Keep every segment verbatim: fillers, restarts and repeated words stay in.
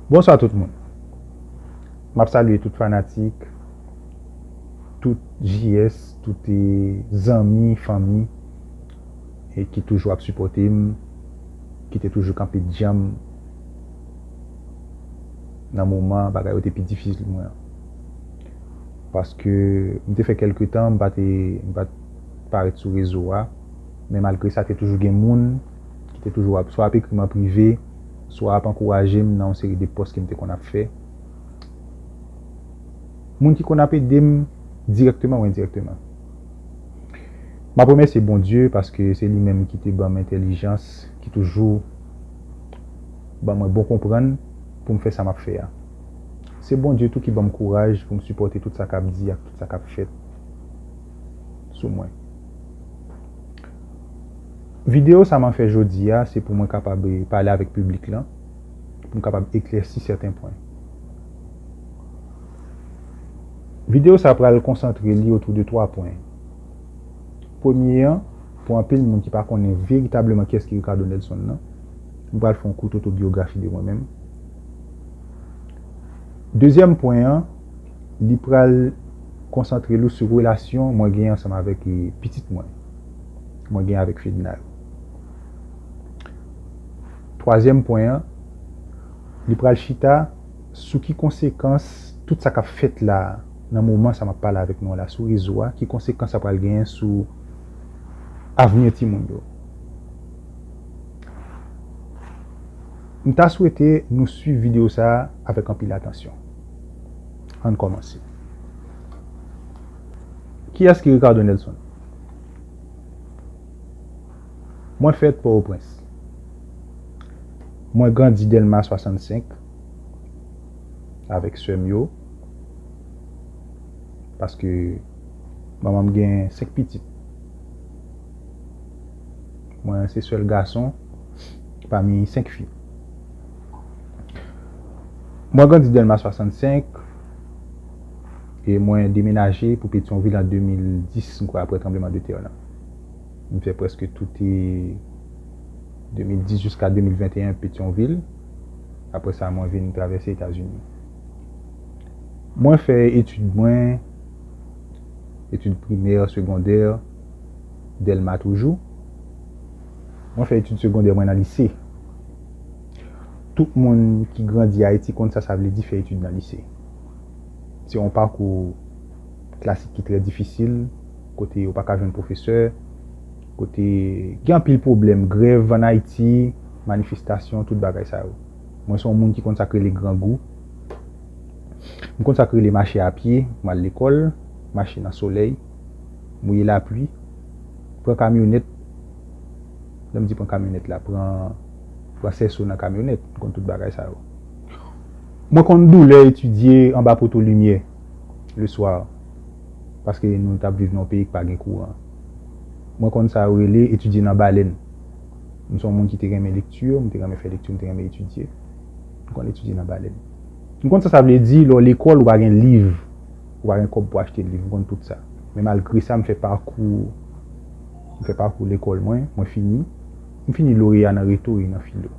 Bonswa tout moun. M ap salye tout fanatik, tout J S, tout, eh, zanmi, fanmi, e ki toujou ap sipòte m, ki te toujou kanpe djanm nan moman bagay yo te pi difisil pou mwen an. Paske m te fè kèlke tan, m pa te, m pa t parèt sou rezo a, men malgre sa, te toujou gen moun ki te toujou ap, swa ap ekri m an prive, swa ap ankouraje m nan yon seri de pòs ke m te konn ap fè. Moun ki konn ap ede m dirèkteman ou endirèkteman. M ap remèsye Bondye paske se li menm ki te ban m entèlijans, ki toujou ban mwen bon konprann pou m fè sa m ap fè a. Se Bondye tou ki ban m kouraj pou m sipòte tout sa k ap di ak tout sa k ap fèt sou mwen. Videyo sa m ap fè jodi a, se pou mwen kapab, eh, pale avèk piblik lan, pou m kapab eklèsi sèten pwen. Videyo sa pral konsantre li otou de twa pwen. Premye an, pou anpil moun ki pa konnen veritableman kiyès ki Ricardo Nelson nan, m pral fè yon kout otobyografi de mwen menm. Dezyèm pwen an, li pral konsantre li sou relasyon mwen gen ansanm avèk, eh, pitit mwen, mwen gen avèk Fedna yo. Twazyèm pwen an, li pral chita sou ki konsekans tout sa k ap fèt la, nan moman sa m ap pale avèk nou la, sou rezo a, ki konsekans sa pral genyen sou avni timoun yo. M ta swete nou swiv videyo sa a avèk anpil atansyon. Ann kòmanse. Kiyès ki Ricardo Nelson? Mwen fèt Pòtoprens. Mwen grandi Dèlma swasannsenk avèk sè m yo, paske manman m gen senk pitit. Mwen se sèl gason pami senk fi. Mwen grandi Dèlma swasannsenk e mwen demenaje pou Petyonvil an de mil dis, m kwè, apre tranblemanntè lan. M fè prèske tout, e, de mil dis jiska de mil venteyen Petyonvil. Apre sa, mwen vin travèse Etazini. Mwen fè etid mwen, etid primè, segondè, Dèlma toujou. Mwen fè etid segondè mwen nan lise. Tout moun ki grandi Ayiti konn sa sa vle di fè etid nan lise. Se yon pakou klasik ki trè difisil, kote yo pa ka jwenn pwofesè, kote gen anpil pwoblèm, grèv ann Ayiti, manifestasyon, tout bagay sa yo. Mwen se yon moun ki konn sa k rele grangou. M konn sa k rele mache a pye, m al lekòl, mache nan solèy, mouye lapli, pran kamyonèt. Lè m di pran kamyonèt la, pran, pran sèso nan kamyonèt, m konn tout bagay sa yo. Mwen konn doulè etidye anba poto limyè le swa, paske nou t ap viv nan yon peyi k pa gen kouran. Mwen konn sa yo rele etidye nan balèn. M se yon moun ki te renmen lekti, m te renmen fè lekti, m te renmen etidye. M konn etidye nan balèn. M konn sa sa vle di lè w lekòl ou pa gen liv, ou pa gen kòb pou achte liv, m konn tout sa. Men malgre sa, m fè pakou, m fè pakou lekòl mwen, mwen fini. M fini loreya nan reto e nan filo.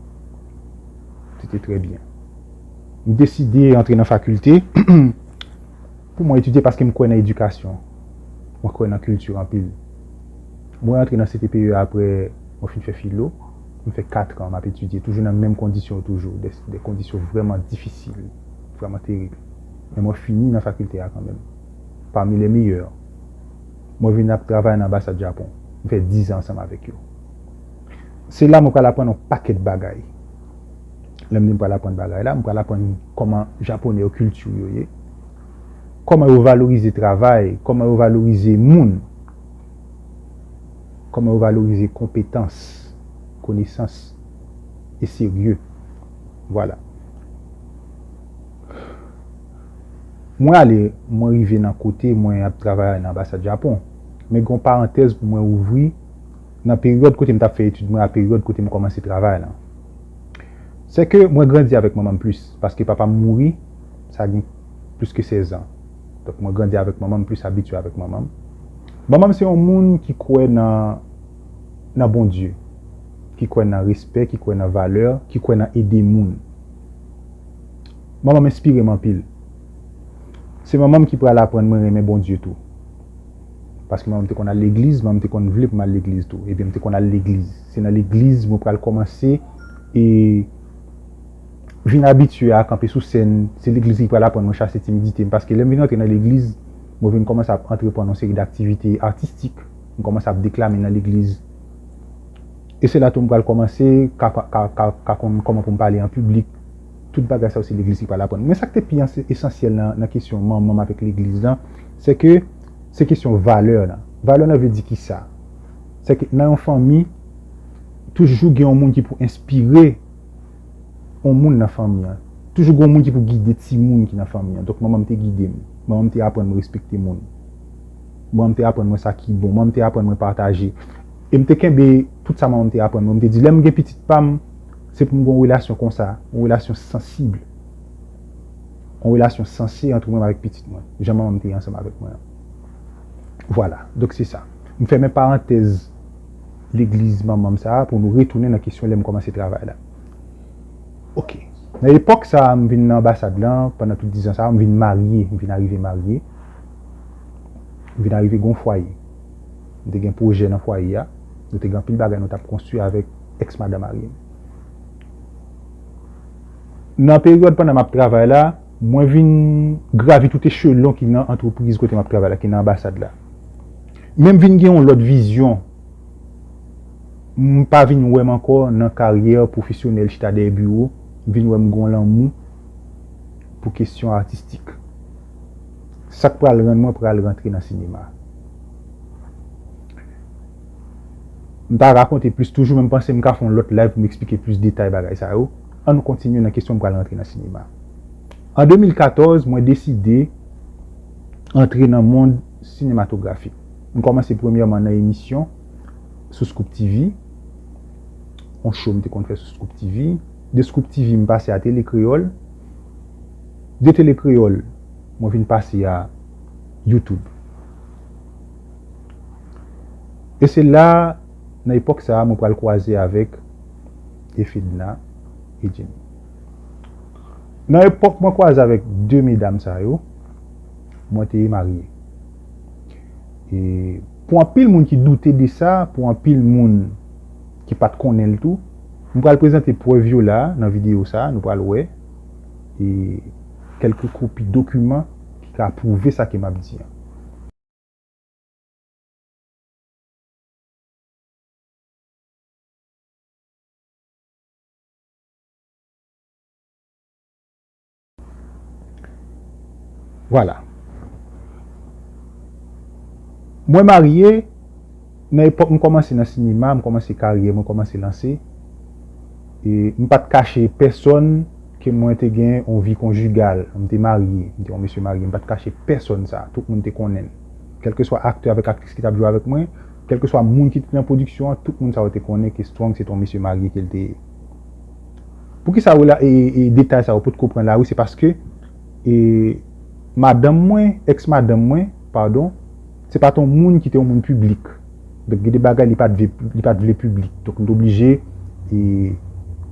Se te trè byen. M deside antre nan fakilte pou mwen etidye paske m kwè nan edikasyon. Mwen kwè nan kilti anpil. Mwen antre nan C T P E apre mwen fin fè filo. M fè kat an m ap etidye, toujou nan menm kondisyon yo toujou, de, de kondisyon vrèman difisil, vrèman terib. Men mwen fini nan fakilte a kanmenm, pami le meyè. Mwen vin ap travay nan anbasad Japon. M fè diz an ansanm avèk yo. Se la mwen pral aprann yon pakèt bagay. Lè m di m pral aprann bagay la, m pral aprann kòman Japonè yo, kilti yo ye, kòman yo valorize travay, kòman yo valorize moun, kòman yo valorize konpetans, konesans e serye. Vwala. Mwen ale, mwen rive nan kote mwen ap travay nan anbasad Japon. Men gen yon parantèz pou mwen ouvri nan peryòd kote m t ap fè etid mwen a peryòd kote m kòmanse travay lan. Se ke mwen grandi avèk manman m plis, paske papa m mouri, sa gen plis ke sèz an. Donk, mwen grandi avèk manman m, plis abitye avèk manman m. Manman m se yon moun ki kwè nan, nan Bondye, ki kwè nan respè, ki kwè nan valè, ki kwè nan ede moun. Manman m enspire m anpil. Se manman m ki pral aprann mwen renmen Bondye tou. Paske manman m te konn al legliz, manman m te konn vle pou m al legliz tou. Ebyen, m te konn al legliz. Se nan legliz mwen pral kòmanse e vin abitye a kanpe sou sèn. Se legliz ki pral aprann mwen chase timidite m. Paske lè m vin rantre nan legliz, mwen vin kòmanse ap antreprann yon seri d aktivite atistik. M kòmanse ap deklame nan legliz. E se la tou m pral kòmanse ka, ka, ka, ka konn kòman pou m pale an piblik. Tout bagay sa yo se legliz ki pral aprann. Men sa k te pi anse-, esansyèl nan, nan kesyon manman m avèk legliz lan, se ke se kesyon valè lan. Valè lan vle di kisa? Se ke nan yon fanmi, toujou gen yon moun ki pou enspire yon moun nan fanmi an. Toujou gen yon moun ki pou gide timoun ki nan fanmi an. Donk, manman m te gide m. Manman m te aprann mwen respekte moun. Manman m te aprann mwen sa ki bon. Manman m te aprann mwen pataje. E m te kenbe tout sa manman m te aprann mwen. M te di, lè m gen pitit pa m, se pou m gen yon relasyon konsa, yon relasyon sansib. Yon relasyon sanse ant mwen avèk pitit mwen. Jan manman m te ye ansanm avèk mwen an. Vwala. Donk, se sa. M fèmen parantèz legliz manman m sa a pou nou retounen nan kesyon lè m kòmanse travay la. Oke. Nan epòk sa a, m vin nan anbasad lan, pandan tout diz an sa a, m vin marye, m vin arive marye. M vin arive gen yon fwaye. M te gen pwojè nan fwaye a. Nou te gen anpil bagay nou t ap konstwi avèk èks madanm mari m. Nan peryòd pandan m ap travay la, mwen vin gravi tout echelon ki nan antrepriz kote m ap travay la, ki nan anbasad la. Men m vin gen yon lòt vizyon. M pa vin wè m ankò nan karyè pwofesyonèl chita dèyè biwo. M vin wè m gen yon lanmou pou kesyon atistik. Sa k pral rann mwen pral rantre nan sinema. M ta rakonte plis toujou, men m panse m ka fè yon lòt live pou m eksplike plis detay bagay sa yo. An nou kontinye nan kesyon m pral rantre nan sinema. An de mil katòz, mwen deside antre nan mond sinematografik. M kòmanse premyèman nan emisyon sou Scoop T V, yon show m te konn fè sou Scoop T V. De Scoop T V, m pase a Tele Kreyòl. De Tele Kreyòl, mwen vin pase a YouTube. E se la, nan epòk sa a, mwen pral kwaze avèk Efedna e Jenny. Nan epòk mwen kwaze avèk de medam sa yo, mwen te marye. E pou anpil moun ki doute de sa, pou anpil moun ki pa t konnen l tou, m pral prezante prèv yo la nan videyo sa a, nou pral wè, e kèlke kopi dokiman ki ka pwouve sa ke m ap di an. Vwala. Mwen marye, nan epòk m kòmanse nan sinema, m kòmanse karyè, mwen kòmanse lanse. E m pa t kache pèsonn ke mwen te gen yon vi konjigal. M te marye, m te yon mesye marye. M pa t kache pèsonn sa. Tout moun te konnen l. Kèlkeswa aktè avèk aktris ki t ap jwe avèk mwen, kèlkeswa moun ki te nan pwodiksyon an, tout moun sa yo te konnen ke Strong se te yon mesye marye ke l te ye. Poukisa rela-, e, e detay sa yo potko pran lari, se paske, e, madanm mwen, èks madanm mwen, padon, se pa t yon moun ki te yon moun piblik. Donk, gen de bagay li pa t vle, li pa t vle piblik. Donk, m te oblije, e,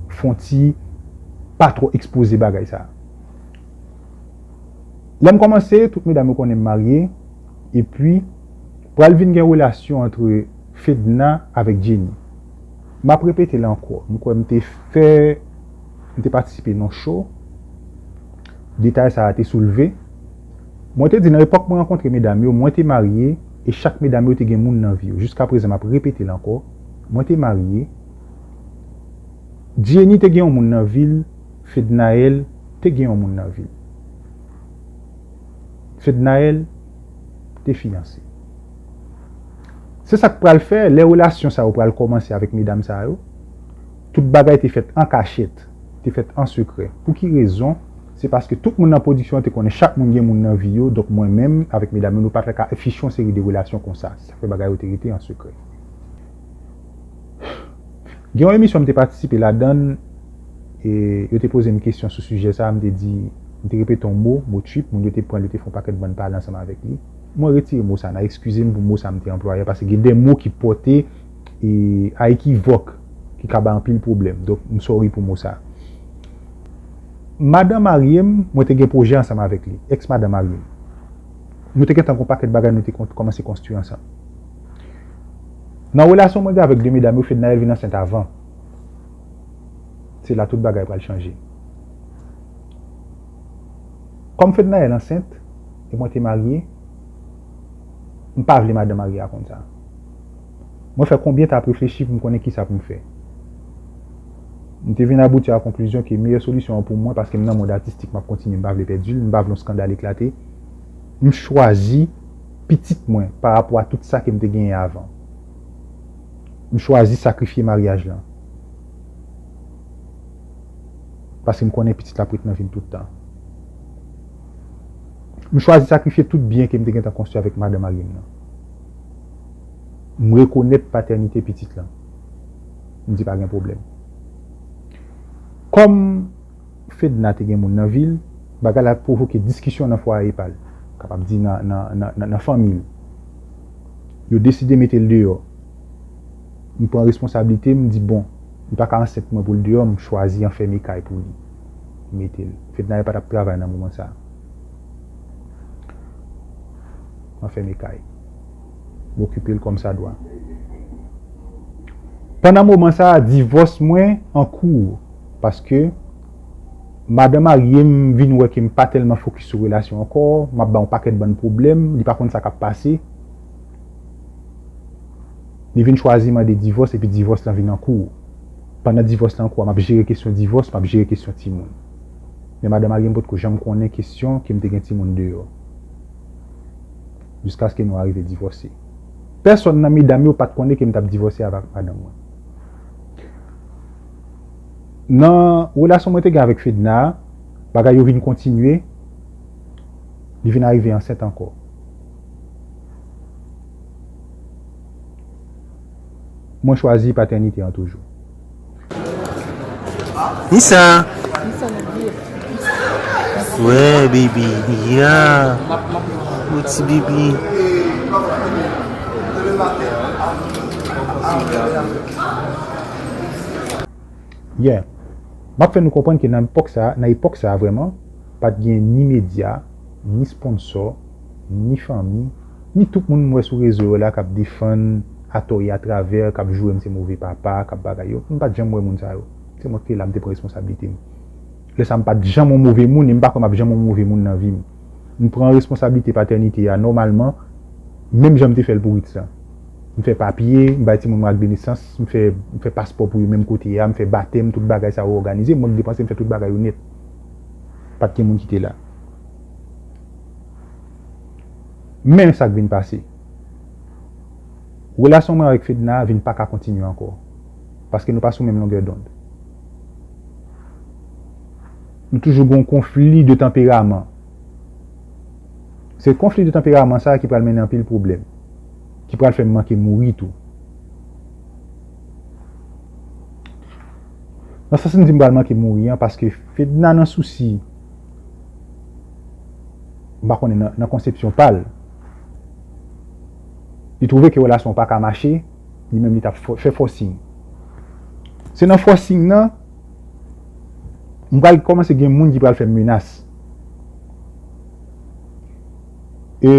fè yon ti pa twò ekspoze bagay sa. Lè m kòmanse, tout medam yo konnen m marye, epi pral vin gen relasyon ant Fedna avèk Jenny. M ap repete l ankò, m kwè m te fè, m te patisipe nan show, detay sa a te soulve. Mwen te di nan epòk mwen rankontre medam yo, mwen te marye, e chak medam yo te gen moun nan vi yo. Jiskaprezan, m ap repete l ankò, mwen te marye, Jenny te gen yon moun nan vi l, Fednaelle te gen yon moun nan vi l. Fednaelle te fiyanse. Se sa k pral fè, lè relasyon sa yo pral kòmanse avèk medam sa yo, tout bagay te fèt an kachèt, te fèt an sekrè. Pou ki rezon? Se paske tout moun nan pwodiksyon an te konnen chak moun gen moun nan vi yo, donk mwen menm, avèk medam yo, nou pa t ka afiche yon seri de relasyon konsa. Sa fè bagay yo te rete an sekrè. Gen yon emisyon m te patisipe ladan l, e yo te poze m kesyon sou sijè sa a, m te di, m te repete yon mo, mo trip, moun yo te pran l, yo te fè yon pakèt bann pale ansanm avèk li. Mwen retire mo sa a, n a eskize m pou mo sa a m te anplwaye a, paske gen de mo ki pòte, e, a ekivòk. ki ka bay anpil pwoblèm. Donk, m sòri pou mo sa. Madan marye m, mwen te gen pwojè ansanm avèk li. Èks madan marye m. Nou te gentan gon pakèt bagay, nou te kon- kòmanse konstwi ansanm. Nan relasyon mwen gen avèk de medam yo, Fednaelle vin ansent avan. Se la tout bagay pral chanje. Kòm Fednaelle ansent, e mwen te marye, m pa vle madan marye a konn sa. Mwen fè konbyen t ap reflechi pou m konnen kisa pou m fè. M te vin abouti a konklizyon ke meyè solisyon an pou mwen, paske m nan mond atistik, m ap kontinye, m pa vle pèdi l, m pa vle yon skandal eklate. M chwazi pitit mwen pa rapò a tout sa ke m te genyen avan. M chwazi sakrifye maryaj lan. Paske m konnen pitit la ap ret nan vi m tout tan. M chwazi sakrifye tout byen ke m te gentan konstwi avèk madan marye m nan. M rekonèt patènite pitit lan. M di pa gen pwoblèm. Kòm Fedna te gen moun nan vi l, bagay la pwovoke diskisyon nan fwaye pa l. Kapab di nan, nan, nan, nan, nan fanmi l. Yo deside mete l deyò. M pran responsablite, m di, bon, li pa ka ansent mwen pou l deyò, m chwazi anfème kay pou li. M mete l. Fednaelle pa t ap travay nan moman sa a. Anfème kay. M okipe l kòmsadwa. Pandan moman sa a, divòs mwen an kou, paske madan marye m vin wè ke m pa tèlman fokis sou relasyon ankò, m ap bay yon pakèt bann pwoblèm, li pa konn sa k ap pase. Li vin chwazi mande divòs, epi divòs lan vin an kou. Pandan divòs lan an kou a, m ap jere kesyon divòs, m ap jere kesyon timoun. Men madan marye m potko janm konnen kesyon ke m te gen timoun deyò. Jiskaske nou arive divòse. Pèsonn nan medam yo pa t konnen ke m t ap divòse avèk madanm mwen. Nan relasyon mwen te gen avèk Fedna a, bagay yo vin kontinye, li vin arive ansent ankò. Mwen chwazi patènite an toujou. Nisa. Wè, baby. Ya. Ou ti bibi. Yeah. M ap fè nou konprann ke nan epòk sa, nan epòk sa vrèman, pa t gen ni medya, ni sponsò, ni fanmi, ni tout moun m wè sou rezo yo la k ap defann atò e atravè, k ap joure m se move papa, k ap bagay yo. M pa t janm wè moun sa yo. Se mwen ki te la, m te pran responsablite m. Lè sa, m pa t janm yon move moun, e m pa kwè m ap janm yon move moun nan vi m. M pran responsablite patènite a nòmalman, menm jan m te fè l pou Ritz lan. M fè papye, m bay timoun mwen ak de nesans, m fè, m fè paspò pou yo menm kote a, m fè batèm, tout bagay sa yo òganize, mwen k depanse, m fè tout bagay yo nèt. Pa t gen moun ki te la. Men sa k vin pase. Relasyon mwen avèk Fedna vin pa ka kontinye ankò. Paske nou pa sou menm longè dond. Nou toujou gen yon konfli de tanperaman. Se konfli de tanperaman sa a ki pral mennen anpil pwoblèm, ki pral fè m manke mouri tou. Nan sans m di m pral manke mouri an, paske Fedna nan sousi, m pa konnen nan, nan konsepsyon pa l, li twouve ke relasyon an pa ka mache, li menm li t ap fò- fè forcing. Se nan forcing nan, m pral kòmanse gen moun ki pral fè m menas. E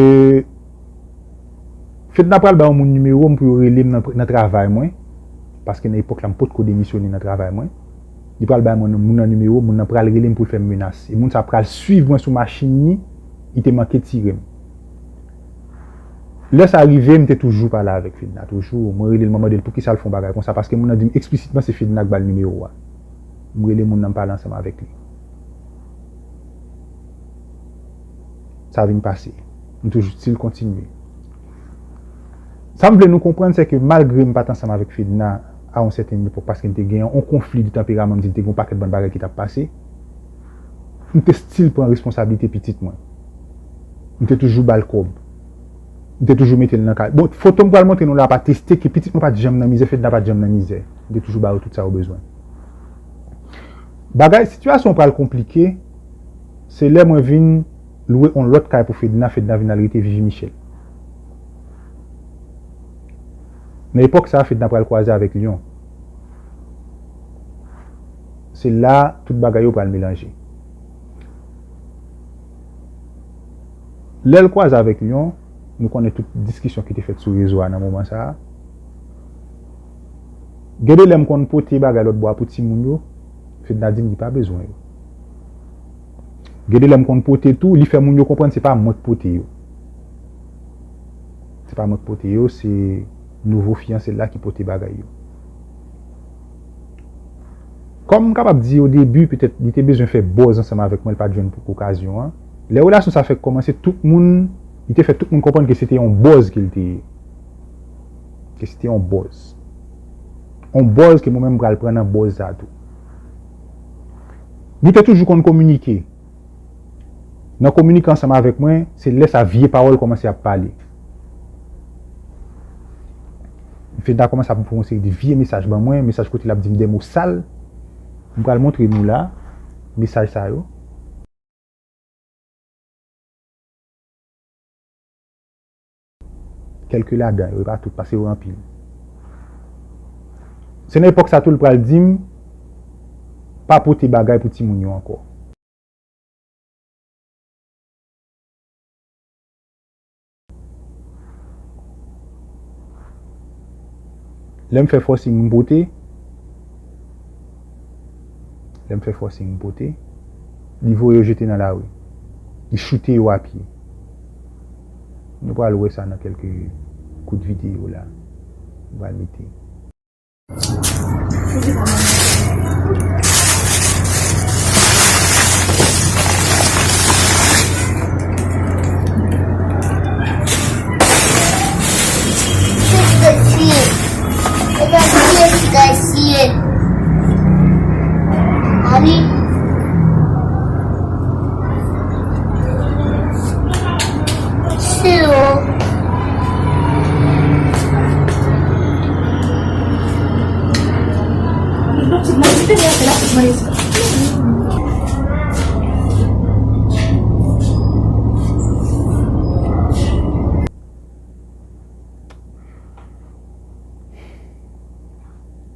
Fedna pral bay yon moun nimewo m pou yo rele m nan, nan travay mwen, paske nan epòk la m potko demisyone nan travay mwen. Li pral bay mwen moun nan nimewo, moun nan pral rele m pou l fè m menas. E moun sa pral swiv mwen sou machin li, li te manke tire m. Lè sa rive, m te toujou pale avèk Fedna, toujou. Mwen rele l, mwen mande l poukisa l fè yon bagay konsa, paske moun nan di m eksplisitman se Fedna k ba l nimewo a. M rele moun nan, m pale ansanm avèk li. Sa vin pase. M toujou still kontinye. Sa m vle nou konprann, se ke malgre m pa t ansanm avèk Fedna a yon sèten epòk, paske n te gen yon konfli de tanperaman, m di n te gen yon pakèt bann bagay ki t ap pase, m te still pran responsablite pitit mwen. M te toujou ba l kòb. M te toujou mete l nan kay. Bon, foto m pral montre nou la pa teste ke pitit mwen pa t janm nan mizè, Fedna pa t janm nan mizè. M te toujou ba yo tout sa yo bezwen. Bagay, sitiyasyon pral konplike, se lè mwen vin lwe yon lòt kay pou Fedna, Fedna vin al rete Vivi Michel. Nan epòk sa a, Fedna pral kwaze avèk Lyon. Se la tout bagay yo pral melanje. Lè l kwaze avèk Lyon, nou konnen tout diskisyon ki te fèt sou rezo a nan moman sa a. Gen de lè m konn pote bagay lòt bò a pou timoun yo, Fedna di m li pa bezwen yo. Gen de lè m konn pote tou, li fè moun yo konprann se pa mwen k pote yo. Se pa mwen k pote yo, se nouvo fiyanse l la ki pote bagay yo. Kòm m kapab di o debi, petèt li te bezwen fè buzz ansanm avèk mwen, l pa t jwenn pou okazyon an. Lè relasyon sa fèk kòmanse, tout moun, li te fè tout moun konprann ke se te yon buzz ke l te ye. Ke se te yon buzz. Yon buzz ke mwen menm m pral pran nan buzz sa tou. Nou te toujou konn kominike. Nan kominike ansanm avèk mwen, se lè sa vye pawòl kòmanse ap pale. Fedna kòmanse ap voye yon seri de vye mesaj ban mwen, mesaj kote l ap di m de mo sal. M pral montre nou la, mesaj sa yo. Kèlke ladan yo, e pa tout, paske yo anpil. Se nan epòk sa tou l pral di m, pa pote bagay pou timoun yo ankò. Lè m fè forcing m pote, lè m fè forcing m pote, li voye yo jete nan lari. Li choute yo a pye. Nou pral wè sa nan kèlke kout videyo la. M pral mete.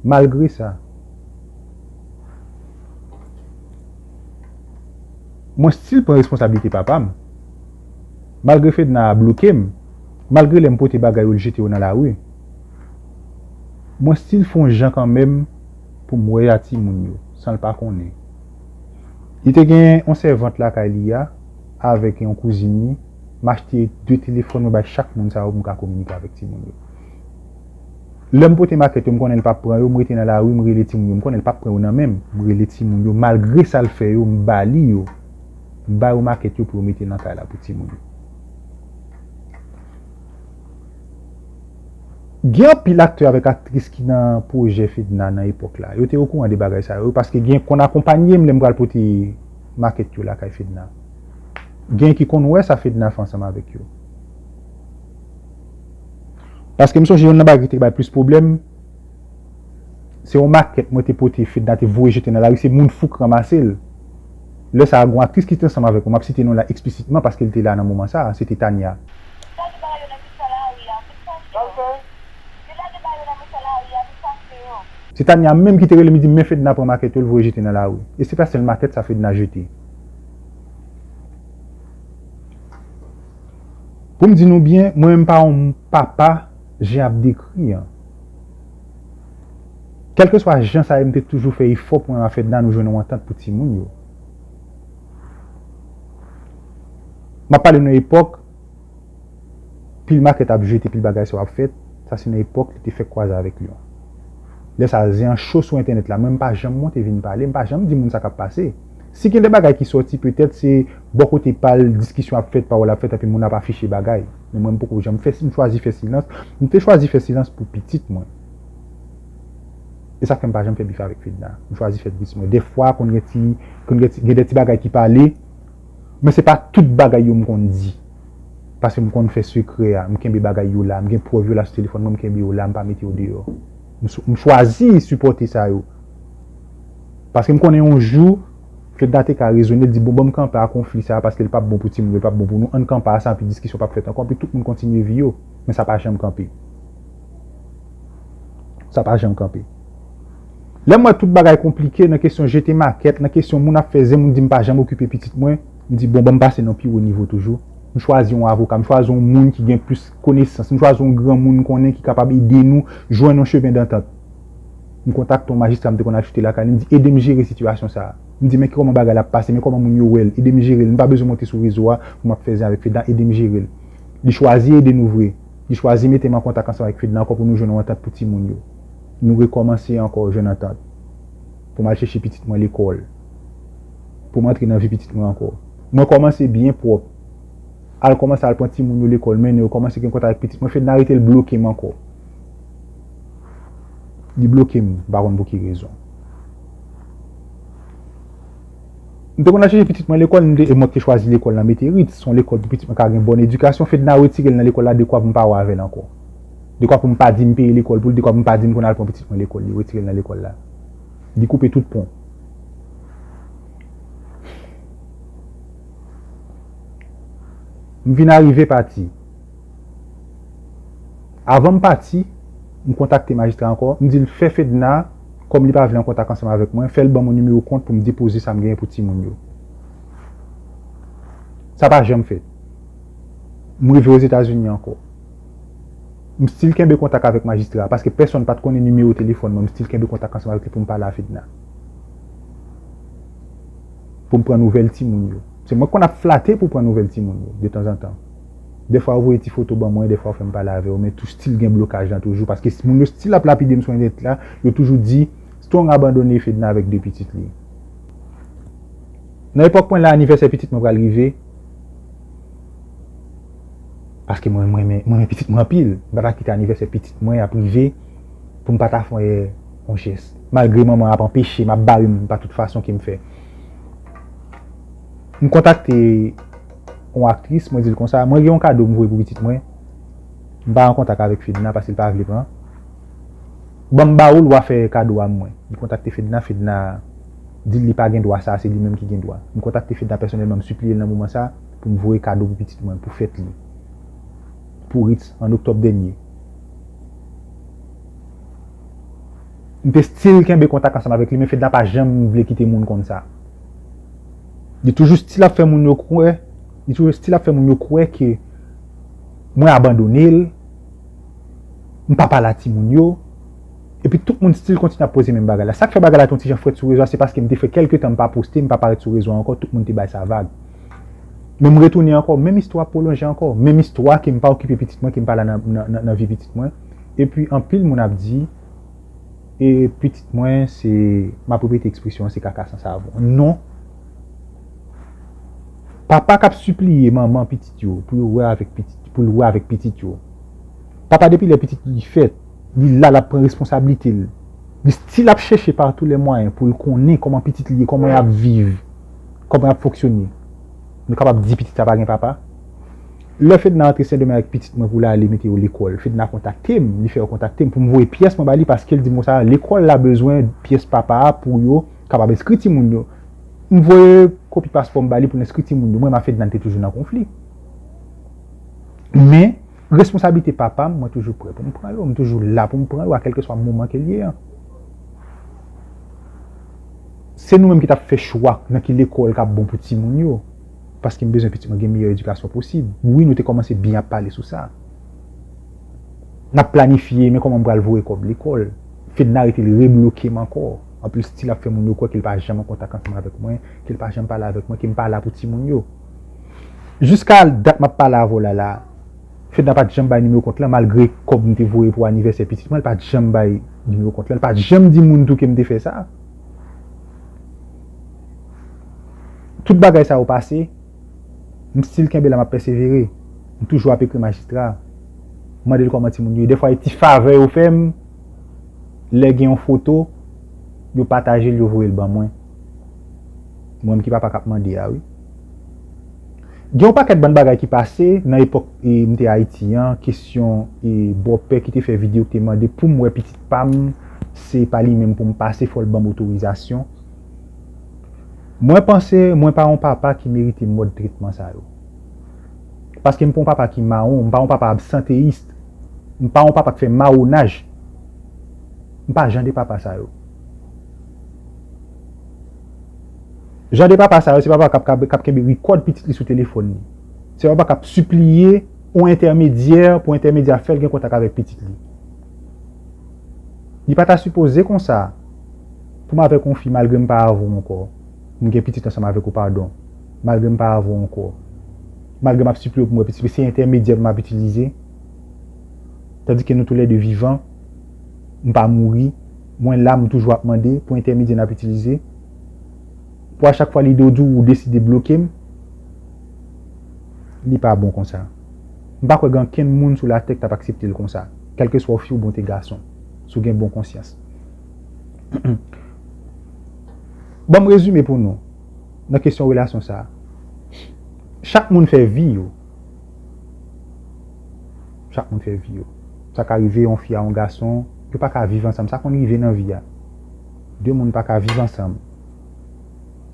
Malgre sa, mwen still pran responsablite papa m. Malgre Fedna bloke m, malgre lè m pote bagay yo, l jete yo nan lari, mwen still fè yon jan kanmenm pou m wè a timoun yo, san l pa konnen. Li te gen yon sèvant lakay li a, avèk yon kouzin li, m achte de telefòn, mwen bay chak moun sa yo pou m ka kominike avèk timoun yo. Lè m pote makèt yo, m konnen l p ap pran yo, m rete nan lari, m rele timoun yo, m konnen l p ap pran yo nan men m, m rele timoun yo, malgre sa l fè yo, m ba li yo, m ba yo makèt yo pou yo mete nan kay la pou timoun yo. Gen anpil aktè avèk aktris ki nan pwojè Fedna nan epòk la. Yo te okouran de bagay sa yo, paske gen konn akonpanye m lè m pral pote makèt yo lakay Fedna. Gen ki konn wè sa Fedna fè ansanm avèk yo. Paske m sonje youn nan bagay ki te bay plis pwoblèm, se yon makèt mwen te pote, Fedna te voye jete nan lari, se moun fou k ranmase l. Lè sa a, gon aktris ki te ansanm avèk mwen, m ap site non la eksplisitman paske l te la nan moman sa a, se te Tania. Se Tania menm ki te rele m, li di m, men Fedna pran makèt yo, l voye jete nan lari. E se pa sèl makèt sa Fedna jete. Pou m di nou byen, mwen menm pa yon papa jan ap dekri an. Kèlkeswa jan sa ye, m te toujou fè efò pou mwen ak Fedna nou jwenn yon antant pou timoun yo. M ap pale nan epòk, pil makèt ap jete, pil bagay sa yo ap fèt, sa se nan epòk li te fèk kwaze avèk Lyon. Lè sa a, zen an cho sou entènèt la, mwen m pa janm monte vin pale, m pa janm di moun sa k ap pase. Si gen de bagay ki sòti, petèt se bò kote pa l, diskisyon ap fèt, pawòl ap fèt, epi moun ap afiche bagay. Men mwen, m poko janm fè, m chwazi fè silans. M te chwazi fè silans pou pitit mwen. E sa k fè m pa janm fè bif avèk Fedna. M chwazi fè bif mwen. Dèfwa, konn gen ti, konn gen ti, gen de ti bagay ki pale, men se pa tout bagay yo m konn di. Paske m konn fè sekrè a, m kenbe bagay yo la, m gen prèv yo la sou telefòn mwen, m kenbe yo la, m pa mete yo deyò. M sou-, m chwazi sipòte sa yo. Paske m konnen yon jou, Fedna te ka rezone, l di, "Bon, ban m kanpe a konfli sa a, paske l p ap bon pou timoun yo, l p ap bon pou nou. Ann kanpe a sa, anpi diskisyon p ap fèt ankò, anpi tout moun kontinye vi yo." Men sa pa janm kanpe. Sa pa janm kanpe. Lè m wè tout bagay konplike nan kesyon jete makèt, nan kesyon moun ap fè zen, moun di m pa janm okipe pitit mwen, m di, bon, ban m pase nan pi wo nivo toujou. M chwazi yon avoka, m chwazi yon moun ki gen plis konesans, m chwazi yon granmoun m konnen ki kapab ede nou jwenn yon chemen dantant. M kontakte yon majistra m te konn al choute lakay li, m di, ede m jere sitiyasyon sa a. M di, men kòman bagay la ap pase, men kòman moun yo wè l, ede m jere l. M pa bezwen monte sou rezo a pou m ap fè zen avèk Fedna, ede m jere l. Li chwazi ede nou vre. Li chwazi mete m an kontak ansanm avèk Fedna ankò pou nou jwenn yon antant pou timoun yo. Nou rekòmanse ankò jwenn antant. Pou m al chèche pitit mwen lekòl. Pou m antre nan vi pitit mwen ankò. Mwen kòmanse byen pwòp. Al kòmanse al pran timoun yo lekòl, mennen yo, kòmanse gen kontak ak pitit mwen. Fedna rete l bloke m ankò. Li bloke m, m pa konn pou ki rezon. M te konn al chèche pitit mwen lekòl, m te, e mwen ki te chwazi lekòl nan Meterit, se yon lekòl pou pitit mwen ka gen bòn edikasyon. Fedna retire l nan lekòl la dekwa pou m pa wè avè l ankò. Dekwa pou m pa di m peye lekòl pou l, dekwa pou m pa di m konn al pran pitit mwen lekòl, li retire l nan lekòl la. Li koupe tout pon. M vin arive pati. Avan m pati, m kontakte majistra ankò, m di l fè Fedna, kòm li pa vle an kontak ansanm avèk mwen, fè l ban mwen nimewo kont pou m depoze sa m genyen pou timoun yo. Sa pa janm fèt. M rive Ozetazini ankò. M still kenbe kontak avèk majistra a, paske pèsonn pa t konnen nimewo telefòn mwen, m still kenbe kontak ansanm avèk li pou m pale a Fedna. Pou m pran nouvèl timoun yo. Se mwen k konn ap flate pou pran nouvèl timoun yo, detanzantan. Dèfwa yo voye ti foto ban mwen, dèfwa yo fè m pale avè yo, men tou still gen blokaj lan toujou, paske moun yo still ap lapide m sou entènèt la, yo toujou di, Strong abandone Fedna avèk de pitit li. Nan epòk mwen la, anivèsè pitit mwen pral rive, paske mwen, mwen renmen, mwen renmen pitit mwen anpil. M pa ta kite anivèsè pitit mwen ap rive pou m pa ta fè yon jès. Malgre manman ap anpeche m, ap bare m pa tout fason ke m fè. M kontakte yon aktris, mwen di l konsa, mwen gen yon kado m voye pou pitit mwen. M pa an kontak avèk Fedna paske l pa vle pran. Ban m ba ou l, w a fè kado a mwen. Li kontakte Fedna, Fedna di l li pa gen dwa sa, se li menm ki gen dwa. M kontakte Fedna pèsonèlman, m sipliye l nan moman sa pou m voye kado pou pitit mwen, pou fèt li. Pou Ritz, an oktòb dènye. M te still kenbe kontak ansanm avèk li, men Fedna pa janm vle kite moun konn sa. Li toujou still ap fè moun yo kwè, li toujou still ap fè moun yo kwè ke mwen abandone l, m pa pale a timoun yo. Epi tout moun still kontinye ap poze menm bagay la. Sa k fè bagay la te yon ti jan frèt sou rezo a, se paske m te fè kèlke tan m pa poste, m pa parèt sou rezo a ankò, tout moun te bay sa vag. Men m retounen ankò, menm istwa ap pwolonje ankò, menm istwa ke m pa okipe pitit mwen, ke m pa la nan, nan, nan, nan vi pitit mwen. Epi anpil moun ap di, e pitit mwen, se, m ap repete ekspresyon an, se kaka san savon. Non. Papa k ap sipliye manman pitit yo pou yo wè avèk pitit, pou l wè avèk pitit yo. Papa depi lè pitit li fèt, li la, l ap pran responsablite l. Li still ap chèche pa tou lè mwayen pou l konnen kòman pitit li ye, kòman y ap viv, kòman y ap fonksyone. Nou kapab di pitit sa pa gen papa? Lè Fedna antre Sendomeng avèk pitit mwen pou l ale mete yo lekòl, Fedna kontakte m, li fè yo kontakte m pou m voye pyès mwen ba li paske l di m konsa, lekòl la bezwen pyès papa a pou yo kapab enskri timoun yo. M voye kopi paspò m ba li pou l enskri timoun yo. Mwen, m ak Fedna, n te toujou nan konfli. Men, responsablite papa m, mwen toujou prè pou m pran yo. M toujou la pou m pran yo, a kèlkeswa moman ke l ye an. Se nou menm ki t ap fè chwa nan ki lekòl k ap bon pou timoun yo. Paske m bezwen pitit mwen gen meyè edikasyon posib. Wi, nou te kòmanse byen ap pale sou sa. N ap planifye, men kòman m pral voye kòb lekòl. Fedna rete l rebloke m ankò. Anpil still ap fè moun yo kwè ke l pa janm an kontak ansanm avèk mwen, ke l pa janm pale avèk mwen, ke m pa la pou timoun yo. Jiska dat m ap pale avè w la la, Fedna pa t janm bay nimewo kont lan, malgre kòb m te voye pou anivèsè pitit mwen, l pa t janm bay nimewo kont lan, l pa t janm di moun tou ke m te fè sa. Tout bagay sa yo pase, m still kenbe la, m ap pèsevere. M toujou ap ekri majistra, mande l kòman timoun yo ye. Dèfwa, e ti favè yo fè m, lè gen yon foto, yo pataje l, yo voye l ban mwen. Mwen menm ki papa k ap mande a, wi. Gen yon pakèt bann bagay ki pase nan epòk, e, m te Ayiti an, kesyon, e, bòpè ki te fè videyo ki te mande pou m wè pitit pa m, se pa li menm pou m pase, fò l ban m otorizasyon. Mwen panse mwen pa yon papa ki merite mòd tretman sa yo. Paske m pa yon papa ki mawon, m pa yon papa absanteyis, m pa yon papa k fè mawonaj. M pa jan de papa sa yo. Jan de papa sa yo, se papa k ap, k ap, k ap kenbe rikòd pitit li sou telefòn li. Se papa k ap sipliye yon entèmedyè pou entèmedyè a fè l gen kontak avèk pitit li. Li pa ta sipoze konsa pou m avèk yon fi, malgre m pa avè w ankò. M gen pitit ansanm avèk ou, padon. Malgre m pa avè w ankò. Malgre m ap sipliye w pou m wè pitit, se entèmedyè m ap itilize. Tandike nou toulède vivan, m pa mouri, mwen la, m toujou ap mande pou entèmedyè n ap itilize. Pou a chak fwa li do di w, ou deside bloke m, li pa bon konsa. M pa kwè gen ankenn moun sou latè k t ap aksepte l konsa, kèlkeswa w fi oubyen w te gason, si w gen bon konsyans. Ban m rezime pou nou, nan kesyon relasyon sa a. Chak moun fè vi yo. Chak moun fè vi yo. Sa ka rive yon fi a yon gason, yo pa ka viv ansanm. Sa konn rive nan vi a. De moun pa ka viv ansanm.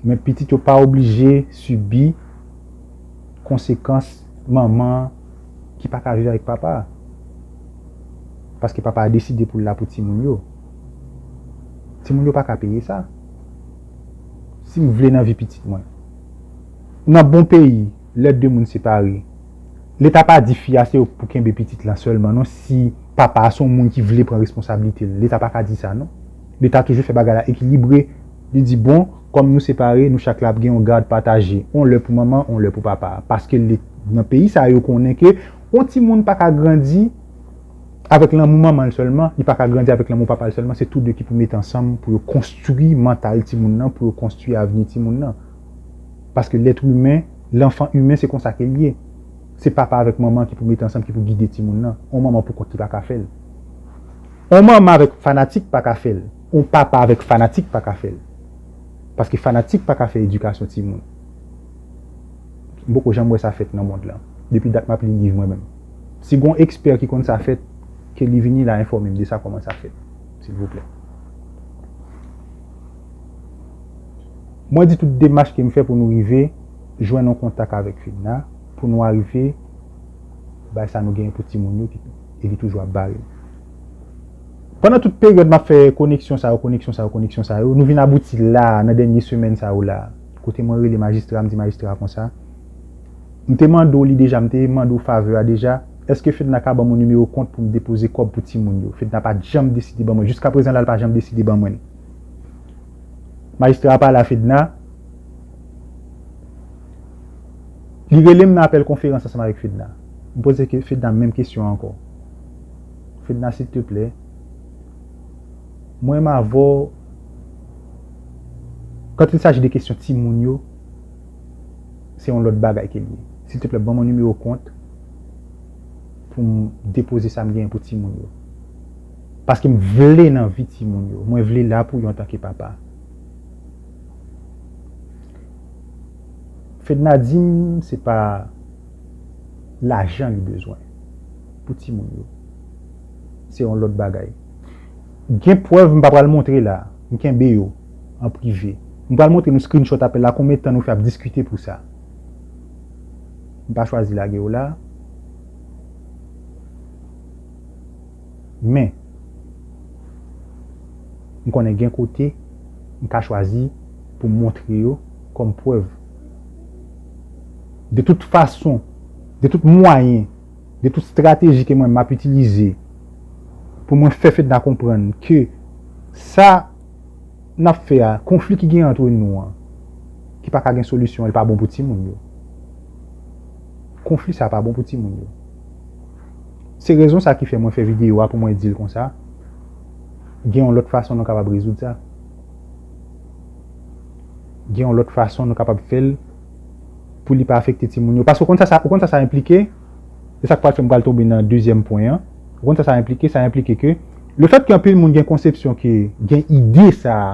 Men pitit yo pa oblije sibi konsekans manman ki pa ka viv avèk papa a. Paske papa a deside pou l la pou timoun yo. Timoun yo pa ka peye sa. Si m vle nan vi pitit mwen. Nan bon peyi, lè de moun separe, Leta pa di fi a se pou kenbe pitit lan sèlman non, si papa a se yon moun ki vle pran responsablite l. Leta pa ka di sa non. Leta toujou fè bagay la ekilibre. Li di, bon, kòm nou separe, nou chak la ap gen yon gad pataje. On lè pou manman, on lè pou papa. Paske le, nan peyi sa yo konnen ke yon timoun pa ka grandi avèk lanmou manman l sèlman, li pa ka grandi avèk lanmou papa l sèlman, se tou de ki pou mete ansanm pou yo konstwi mantal timoun nan, pou yo konstwi avni timoun nan. Paske lèt imen, lanfan imen, se konsa ke l ye. Se papa avèk manman ki pou mete ansanm, ki pou gide timoun nan. On manman pou kont li pa ka fè l. On manman avèk fanatik pa ka fè l. On papa avèk fanatik pa ka fè l. Paske fanatik pa ka fè edikasyon timoun. M poko janm wè sa fèt nan mond lan. Depi dat m ap li liv mwen menm. Si gon ekspè ki konn sa fèt, ke li vini la enfòme m de sa kòman sa fèt, silvouplè. Mwen di tout demach ke m fè pou nou rive jwenn yon kontak avèk Fedna, pou nou arive bay sa nou genyen pou timoun yo, ki, e li toujou ap bare. Pandan tout peryòd m ap fè koneksyon sa yo, koneksyon sa yo, koneksyon sa yo, nou vin abouti la, nan dènye semèn sa yo la, kote mwen rele majistra, m di majistra konsa, m te mande w li deja, m te mande w favè a deja, èske Fedna ka ban mwen nimewo kont pou m depoze kòb pou timoun yo? Fedna pa t janm deside ban mwen. Jiskaprezan la, l pa janm deside ban mwen l. Majistra a pale a Fedna. Li rele m nan apèl konferans ansanm avèk Fedna. M poze ke-, Fedna menm kesyon an ankò. Fedna, silteplè, mwen menm avè w, quand il s'agit de kesyon timoun yo, se yon lòt bagay ke l ye. Silteplè, ban mwen nimewo kont pou m depoze sa m genyen pou timoun yo. Paske m vle nan vi timoun yo. Mwen vle la pou yo antanke papa. Fedna di m se pa lajan li bezwen pou timoun yo. Se yon lòt bagay. Gen prèv m pa pral montre la. M kenbe yo an prive. M pral montre nou screenshot apèl la, konbyen tan nou fè ap diskite pou sa. M pa chwazi lage yo la. Men, m konnen gen kote m ka chwazi pou m montre yo kòm prèv. De tout fason, de tout mwayen, de tout estrateji ke mwen m ap itilize pou mwen fè Fedna konprann ke sa n ap fè a, konfli ki gen antre nou an, ki pa ka gen solisyon, li pa bon pou timoun yo. Konfli sa pa bon pou timoun yo. Se rezon sa ki fè mwen fè videyo a pou mwen di l konsa. Gen yon lòt fason nou kapab rezoud sa. Gen yon lòt fason nou kapab fè l pou li pa afekte timoun yo. Paske ou konn sa, sa, ou konn sa, sa enplike? Se sa k pral fè m pral tonbe nan dezyèm pwen an. Ou konn sa, sa enplike? Sa enplike ke lefèt ke anpil moun gen konsepsyon ke gen ide sa a,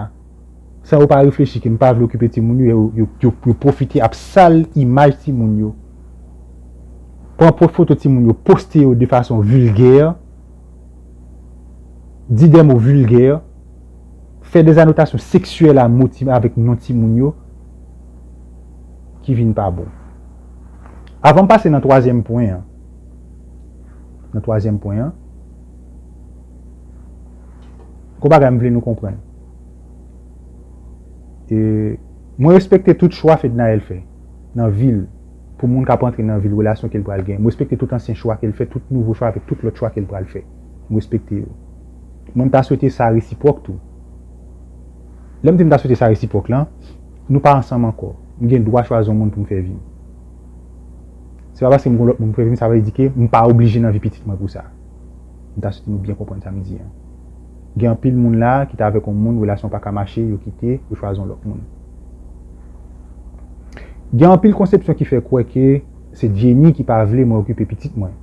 san yo pa reflechi ke m pa vle okipe timoun yo, yo, yo, yo, yo pwofite ap sal imaj timoun yo. Pran po-, foto timoun yo, poste yo de fason vilgè, di de mo vilgè, fè de anotasyon seksyèl a mo ti-, avèk non timoun yo, ki vin pa bon. Avan m pase nan twazyèm pwen an, nan twazyèm pwen an, gon bagay m vle nou konprann. E, Mwen respekte tout chwa Fednaelle fè nan vi l, pou moun k ap antre nan vi l, relasyon ke l pral gen. Mwen respekte tout ansyen chwa ke l fè, tout nouvo chwa avèk tout lòt chwa ke l pral fè. Mwen respekte yo. Mwen, m ta swete sa resipwòk tou. Lè m di m ta swete sa resipwòk lan, nou pa ansanm ankò. M gen dwa chwazi yon moun pou m fè vi m. Se pa paske m gen lòt moun pou m fè vi m, sa vle di ke m pa oblije nan vi pitit mwen pou sa. M ta swete nou byen konprann sa m di an. Gen anpil moun la ki t avèk yon moun, relasyon pa ka mache, yo kite, yo chwazi yon lòt moun. Gen anpil konsepsyon ki fè kwè ke se Jenny ki pa vle mwen okipe pitit mwen.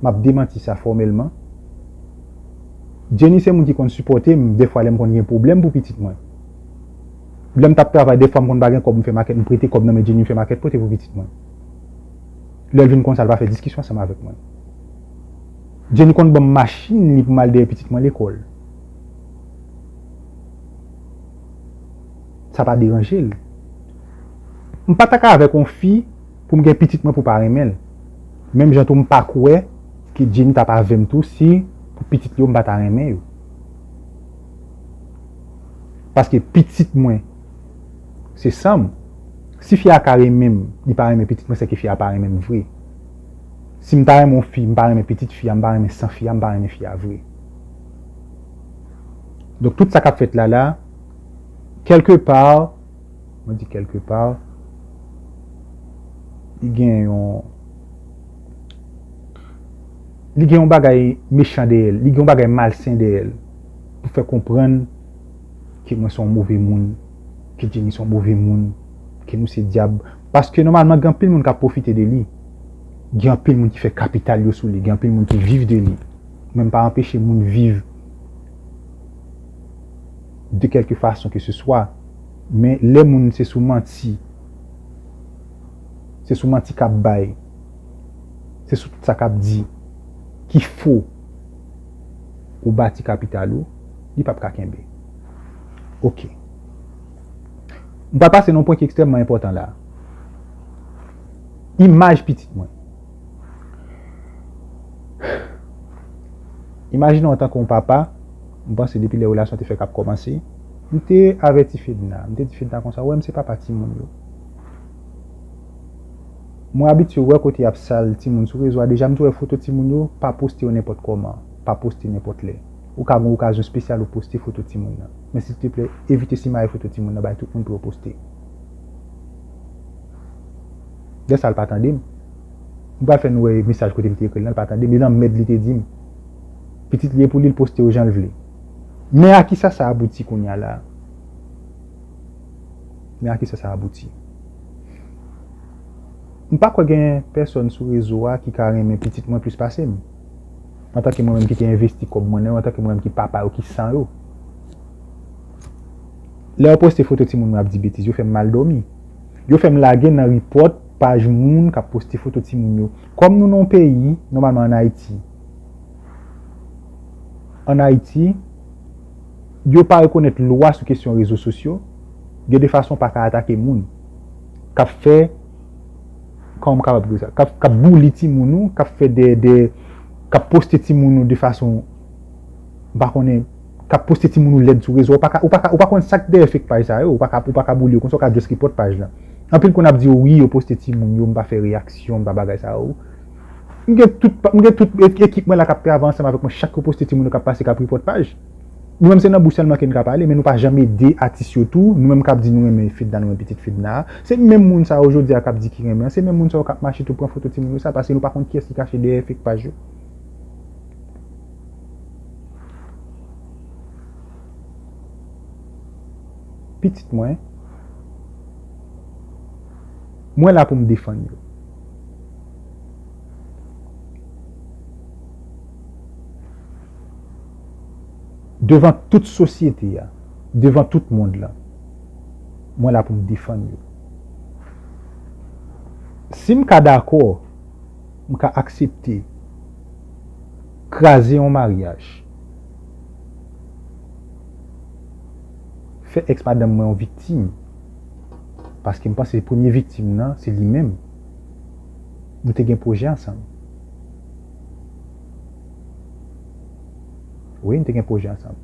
M ap demanti sa fòmèlman. Jenny se moun ki konn sipòte m, dèfwa lè m konn gen pwoblèm pou pitit mwen. Lè m t ap travay, dèfwa m konn pa gen kòb, m fè makèt, m prete kòb nan men Jenny, m fè makèt pote pou pitit mwen. Lè l vin konsa, l pa fè diskisyon ansanm avèk mwen. Jenny konn ban m machin li pou m al dèyè pitit mwen lekòl. Sa pa deranje l. M pa ta ka avèk yon fi pou m gen pitit mwen pou pa renmen l. Menm jan tou m pa kwè ke Jenny t ap avè m tou si pou pitit li yo m pa ta renmen yo. Paske pitit mwen se san m. Si fi a ka renmen m, li pa renmen pitit mwen, se ke fi a pa renmen m vre. Si m ta renmen yon fi, m pa renmen pitit fi a, m pa renmen san fi a, m pa renmen fi a vre. Donk tout sa k ap fèt la la, kèlke pa, mwen di kèlke pa, li gen yon, li gen yon bagay mechan dèyè l, li gen yon bagay malsen dèyè l, pou fè konprann ke mwen se yon move moun, ke Jenny se yon move moun, ke nou se dyab. Paske nòmalman, gen anpil moun k ap pwofite de li. Gen anpil moun ki fè kapital yo sou li, gen anpil moun ki viv de li. Men m pa anpeche moun viv de kèlke fason ke se swa. Men lè moun se sou manti, se sou manti k ap bay, se sou tout sa k ap di, ki fo, ou bati kapital ou, li p ap ka kenbe. Oke. M pral pase nan yon pwen ki ekstrèmman enpòtan la. Imaj pitit mwen. Imajine w antanke yon papa, m panse depi lè relasyon te fèk ap kòmanse, m te avèti Fedna, m te di Fedna konsa, w wè m se papa timoun yo. Mwen abitye wè kote y ap sal timoun sou rezo a, deja m tou wè foto timoun yo, pa poste yo nenpòt kòman, pa poste nenpòt lè. Ou ka gen yon okazyon espesyal ou poste foto timoun nan. Men silteplè, evite simaye foto timoun nan bay tout moun pou yo poste. Lè sa l pa tande m. M pral fè nou wè mesaj kote m te ekri l nan, l pa tande m. E lanmèd li te di m. Pitit li e pou li, l poste yo jan l vle. Men a kisa sa abouti kounye a la? Men a kisa sa abouti? M pa kwè gen pèsòn sou rezo a ki ka renmen pitit mwen plis pase m. Antanke mwen menm ki te envesti kòb mwen nan yo, antanke mwen menm ki papa yo, ki san yo. Lè yo poste foto timoun yo ap di betiz, yo fè m mal dòmi. Yo fè m lage nan repòt paj moun k ap poste foto timoun yo. Kòm nou nan yon peyi, nòmalman ann Ayiti, ann Ayiti, yo pa rekonèt lwa sou kesyon rezo sosyo, gen de fason w pa ka atake moun k ap fè, kòman m kapab di sa, k ap, k ap bouli timoun ou, k ap fè de, de, k ap poste timoun ou de fason, m pa konnen, k ap poste timoun ou lèd sou rezo, ou pa ka, ou pa ka, ou pa konn sa k dèyè fake paj sa yo, ou pa ka, ou pa ka bouli yo konsa, ou ka just report paj lan. Anpil konn ap di yo, wi, yo poste timoun yo, m pa fè reyaksyon, m pa bagay sa yo. M gen tout, m gen tout e-, ekip mwen la k ap travay ansanm avèk mwen, chak yo poste timoun yo k ap pase, k ap report paj. Nou menm se nan bouch sèlman ke n ka pale, men nou pa janm ede atis yo tou. Nou menm k ap di nou renmen Fedna, nou renmen pitit Fedna a. Se menm moun sa yo jodi a k ap di ki renmen an. Se menm moun sa yo k ap mache tou pran foto timoun yo sa, paske nou pa konn kiyès ki kache dèyè fake paj yo. Pitit mwen, mwen la pou m defann yo. Devan tout sosyete a, devan tout mond lan, mwen la pou m defann yo. Si m ka dakò, m ka aksepte kraze yon maryaj, fè èks madanm mwen yon viktim, paske m panse premye viktim nan, se li menm. Nou te gen pwojè ansanm. Wi, nou te gen pwojè ansanm.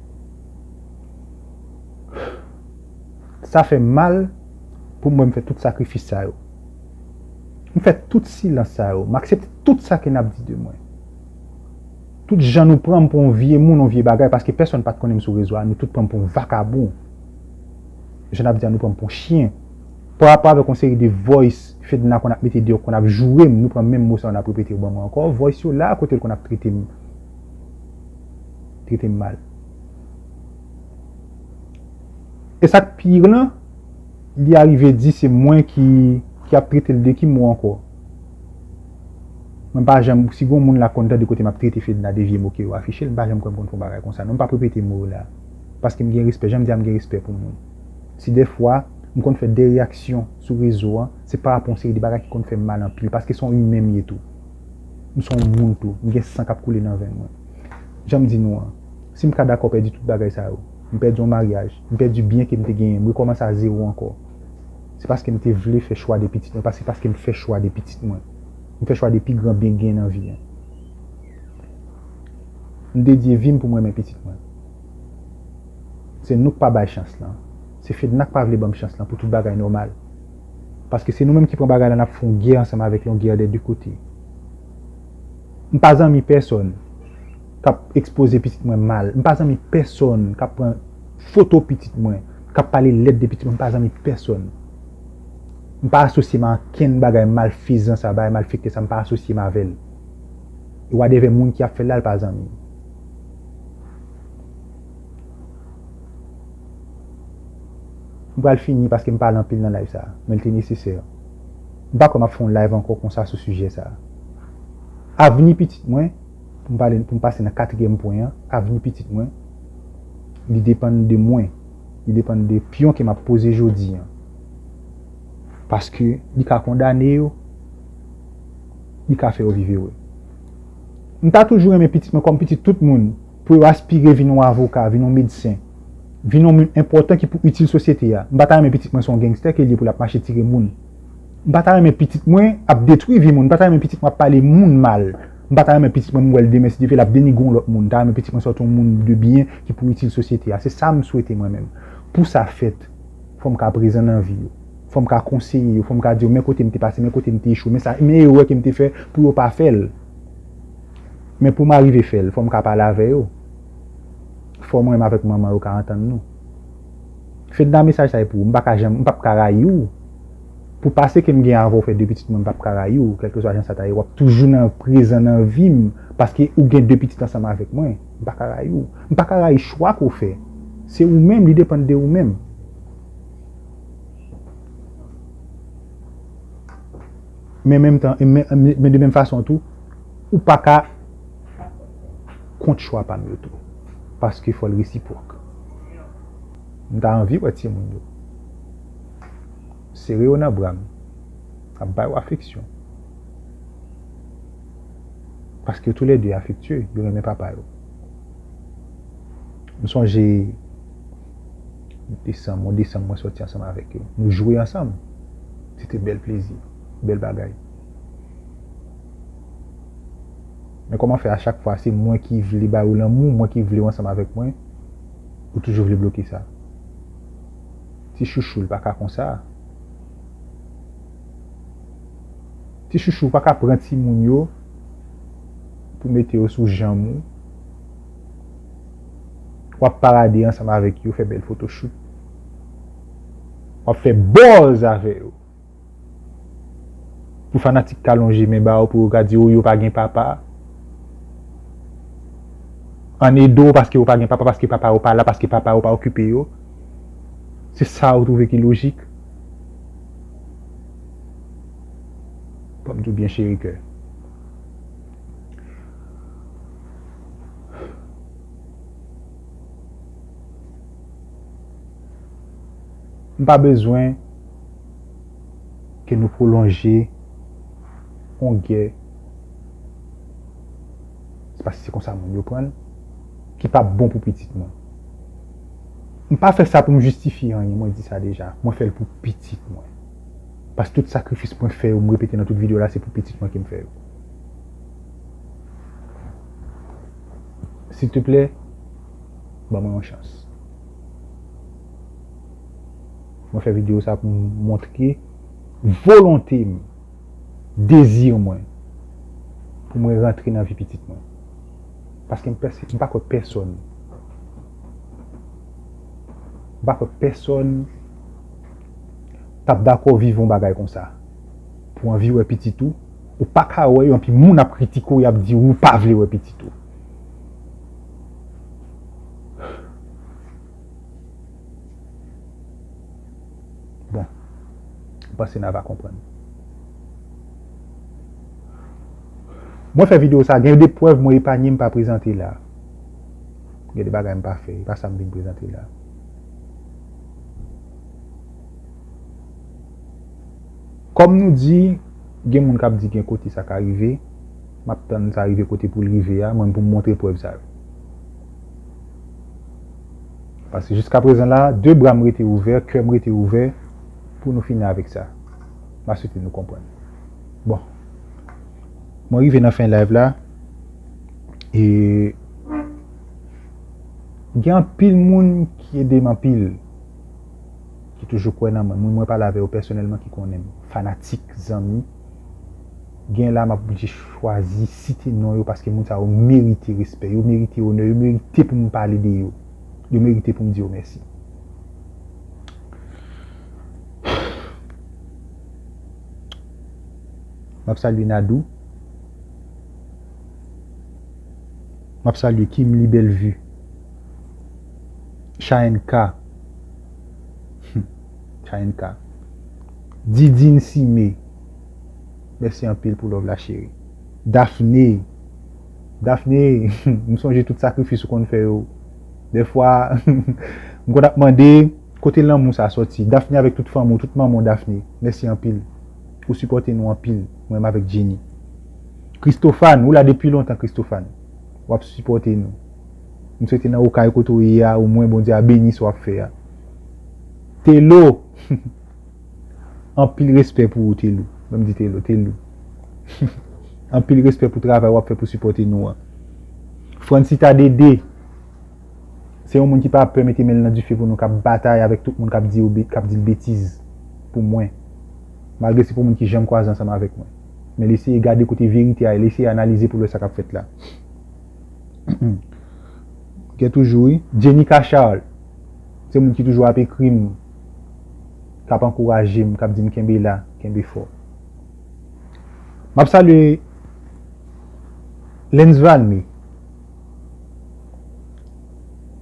Sa fè m mal pou m wè m fè tout sakrifis sa yo. M fè tout silans sa yo. M aksepte tout sa ke n ap di de mwen. Tout jan nou pran m pou yon vye moun, yon vye bagay, paske pèsonn pa t konnen m sou rezo a, nou tout pran m pou yon vakabon. Jan n ap di a, nou pran m pou yon chyen. Pa rapò avèk yon seri de voice Fedna konn ap mete deyò, konn ap joure m, nou pran menm mo sa yo, n ap repete yo ban mwen ankò. Voice yo la, kote l konn ap trete m, trete m mal. E sa k pi lan, li arive di se mwen ki, ki ap trete l de ki mo ankò? Mwen pa janm, si gon moun la konn tande kote m ap trete Fedna de vye mo ke yo afiche l, m pa janm kwè m konn fè yon bagay konsa. Non, m p ap repete mo yo la. Paske m gen respè, jan m di a, m gen respè pou moun. Si dèfwa, m konn fè de reyaksyon sou rezo an, se pa rapò yon seri de bagay ki konn fè m mal anpil, paske se yon imen m ye tou. M se yon moun tou, m gen san k ap koule nan venn mwen. Jan m di nou an, si m ka dakò pèdi tout bagay sa yo, m pèdi yon maryaj, m pèdi byen ke m te genyen, m rekòmanse a zewo ankò. Se paske m te vle fè chwa de pitit mwen, pa se paske m fè chwa de pitit mwen. M fè chwa de pi gran byen k genyen nan vi an. M dedye vi m pou m renmen pitit mwen. Se nou k pa bay chans lan. Se Fedna k pa vle ban m chans lan pou tout bagay nòmal. Paske se nou menm ki pran bagay la, n ap fè yon gè ansanm avèk li, yon gè de de kote. M pa zanmi pèsonn k ap ekspoze pitit mwen mal. M pa zanmi pèsonn k ap pran foto pitit mwen, k ap pale lèd de pitit mwen. M pa zanmi pèsonn. M pa asosye m a ankenn bagay malfezan sa, bagay malfektè sa, m pa asosye m avè l. E wadèvè moun ki ap fè l la, l pa zanmi m. M pral fini paske m pale anpil nan live sa, men l te nesesè. M pa kwè m ap fè yon live ankò konsa sou sijè sa. Avni pitit mwen, pou m pale, pou m pase nan katriyèm pwen an, avni pitit mwen, li depann de mwen. Li depann de pyon ke m ap poze jodi an. Paske li ka kondane yo, li ka fè yo viv ere. M ta toujou renmen pitit mwen kòm pitit tout moun, pou yo aspire vin yon avoka, vin yon medsen, vin yon moun enpòtan ki pou itil sosyete a. M pa ta renmen pitit mwen se yon gangstè ke l ye pou l ap mache tire moun. M pa ta renmen pitit mwen ap detwi vi moun. M pa ta renmen pitit mwen ap pale moun mal. M pa ta renmen pitit mwen m wè l demen si Dye vle l ap denigre yon lòt moun. M ta renmen pitit mwen sòti yon moun de byen ki pou itil sosyete a. Se sa m swete mwen menm. Pou sa fèt, fò m ka prezan nan vi yo. Fò m ka konseye yo. Fò m ka di yo men kote m te pase, men kote m te echwe, men sa, men erè ke m te fè pou yo pa fè l. Men pou m arive fè l, fò m ka pale avè yo. Fò mwen menm avèk manman yo ka antann nou. Fedna, mesaj sa e pou ou. M pa ka janm, m p ap ka rayi w. Pou pase ke m gen avè w fè de pitit mwen, m p ap ka rayi w. Kèlkeswa jan sa ta ye, w ap toujou nan prezan nan vi m. Paske ou gen de pitit ansanm avèk mwen. M pa ka rayi w. M pa ka rayi chwa ke w fè. Se ou menm, li depann de ou menm. Men menm tan, men, men, men de menm fason tou, ou pa ka kont chwa pa m yo tou. Paske fò l resipwòk. M ta anvi wè timoun yo. Sere yo nan bra m. Ap ba yo afeksyon. Paske yo toulède afektye, yo renmen papa yo. M sonje desanm, yon desanm mwen sòti ansanm avèk yo. Nou jwe ansanm. Se te bèl plezi, bèl bagay. Men kòman fè a chak fwa se mwen ki vle ba yo lanmou, mwen ki vle yo ansanm avèk mwen, ou toujou vle bloke sa? Ti chouchou, l pa ka konsa. Ti chouchou, ou pa ka pran timoun yo pou mete yo sou janm ou. W ap parade ansanm avèk yo, fè bèl photoshoot. W ap fè buzz avè yo. Pou fanatik ka lonje men ba yo, pou yo ka di, "O, yo pa gen papa." Ann ede w paske yo pa gen papa, paske papa yo pa la, paske papa yo pa okipe yo. Se sa ou twouve ki lojik? Ban m di w byen, cheri kè. M pa bezwen ke nou pwolonje yon gè, se paske se konsa moun yo pran l, ki p ap bon pou pitit mwen. M pa fè sa pou m jistifye anyen, mwen di sa deja. Mwen fè l pou pitit mwen. Paske tout sakrifis mwen fè yo, m repete nan tout videyo la, se pou pitit mwen ke m fè yo. Silteplè, ban mwen yon chans. Mwen fè videyo sa pou m montre volonte m, dezi mwen, pou mwen rantre nan vi pitit mwen. Paske m pèse-, m pa kwè pèsonn, m pa kwè pèsonn t ap dakò viv yon bagay konsa. Pou anvi wè pitit ou, ou pa ka wè yo, anpi moun ap kritike w, y ap di ou pa vle wè pitit ou. Bon, m panse n a va konprann. Mwen fè videyo sa, gen de prèv mwen epanye, m pa prezante la. Gen de bagay m pa fè, e pa sa m vin prezante la. Kòm nou di, gen moun k ap di gen kote sa ka rive, m ap tann sa rive kote pou l rive a, mwen pou m montre prèv sa yo. Paske jiskaprezan la, de bra m rete ouvè, kè m rete ouvè pou nou fini avèk sa. M a swete nou konprann. Bon. Mwen rive nan fen live la. E gen anpil moun ki ede m anpil, ki toujou kwè nan mwen. Moun mwen pale avè yo pèsonèlman ki konnen m. Fanatik, zanmi. Gen la m ap oblije chwazi site non yo paske moun sa yo merite respè, yo merite onè, yo merite pou m pale de yo. Yo merite pou m di yo mèsi. M ap salye Nadou. M ap salye Kimly Bellevue. Chayenka. Chayenka. Didine Simé. Mèsi anpil pou love la, cheri. Daphné. Daphné, m sonje tout sakrifis ou konn fè yo. Dèfwa, m konn ap mande, kote lanmou sa sòti? Daphné avèk tout fanmi w, tout manman w, Daphné. Mèsi anpil. Ou sipòte nou anpil, mwen menm avèk Jenny. Christophane, ou la depi lontan, Christophane. W ap sipòte nou. M swete nan okay kote w ye a, omwen Bondye a beni sa w ap fè a. Telo, anpil respè pou ou, Telo. Ban m di Telo, Telo. Anpil respè pou travay w ap fè pou sipòte nou an. Francita Dede, se yon moun ki pa pè mete men l nan dife pou nou, k ap batay avèk tout moun k ap di yo be-, k ap di l betiz pou mwen. Malgre se pou moun ki janm kwaze ansanm avèk mwen. Men l eseye gade kote verite a ye, l eseye analize pou l wè sa k ap fèt la. Gen toujou, wi. Jenica Charles, se moun ki toujou ap ekri m, k ap ankouraje m, k ap di m kenbe la, kenbe fò. M ap salye Lens Valmy.